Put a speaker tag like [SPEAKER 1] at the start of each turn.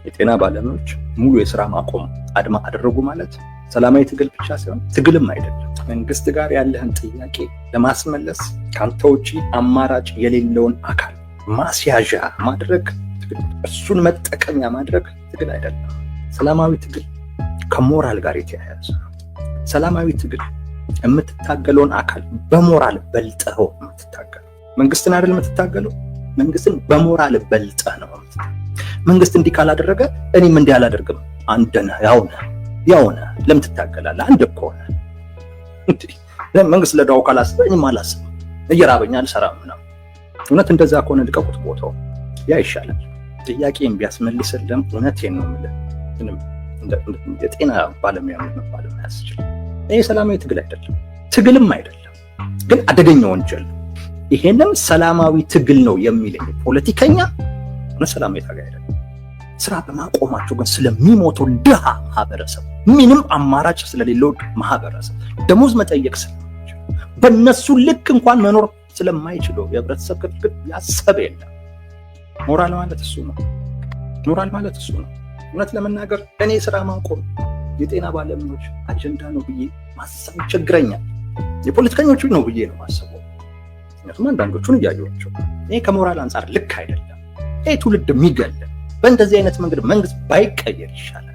[SPEAKER 1] የጤና ባለሙያዎች ሙሉ የስራ ማቆም አድማ አደረጉ ማለት ሰላማዊ ትግል ብቻ ሳይሆን ትግልም አይደለም። መንግስት ጋር ያለህን ጥያቄ ለማስመለስ ከአንተ ውጪ አማራጭ የሌለውን አካል ማስያዣ ማድረግ ትግል፣ እሱን መጠቀሚያ ማድረግ ትግል አይደለም። ሰላማዊ ትግል ከሞራል ጋር የተያያዘ ነው። ሰላማዊ ትግል የምትታገለውን አካል በሞራል በልጠኸው የምትታገለው፣ መንግስትን አይደል የምትታገለው፣ መንግስትን በሞራል በልጠህ ነው። መንግስት እንዲህ ካላደረገ እኔም እንዲህ አላደርግም። አንድ ነህ፣ ያው ነህ፣ ያው ነህ። ለምን ትታገላለህ? አንድ እኮ ነህ። መንግስት ለድሃው ካላስበ እኔም አላስብም፣ እየራበኝ አልሰራም ምናምን። እውነት እንደዛ ከሆነ ልቀቁት ቦታው፣ ያ ይሻላል። ጥያቄን ቢያስመልስልም እውነቴን ነው የምልህ፣ ምንም የጤና ባለሙያ መባል አያስችልም። ይሄ ሰላማዊ ትግል አይደለም፣ ትግልም አይደለም፣ ግን አደገኛ ወንጀል ነው። ይሄንም ሰላማዊ ትግል ነው የሚለኝ ፖለቲከኛ እውነት ሰላማዊ ታጋይ አይደለም። ስራ በማቆማቸው ግን ስለሚሞተው ድሃ ማህበረሰብ፣ ምንም አማራጭ ስለሌለው ማህበረሰብ፣ ደሞዝ መጠየቅ ስለማይችል፣ በእነሱ ልክ እንኳን መኖር ስለማይችለው የህብረተሰብ ክፍል ያሰበ የለም። ሞራል ማለት እሱ ነው። ሞራል ማለት እሱ ነው። እውነት ለመናገር እኔ ስራ ማቆም የጤና ባለሙያዎች አጀንዳ ነው ብዬ ማሰብ ይቸግረኛል። የፖለቲከኞቹ ነው ብዬ ነው ማሰበው። ምክንያቱም አንዳንዶቹን እያየኋቸው ይሄ ከሞራል አንጻር ልክ አይደለም። ይሄ ትውልድ የሚገል፣ በእንደዚህ አይነት መንገድ መንግስት ባይቀየር ይሻላል።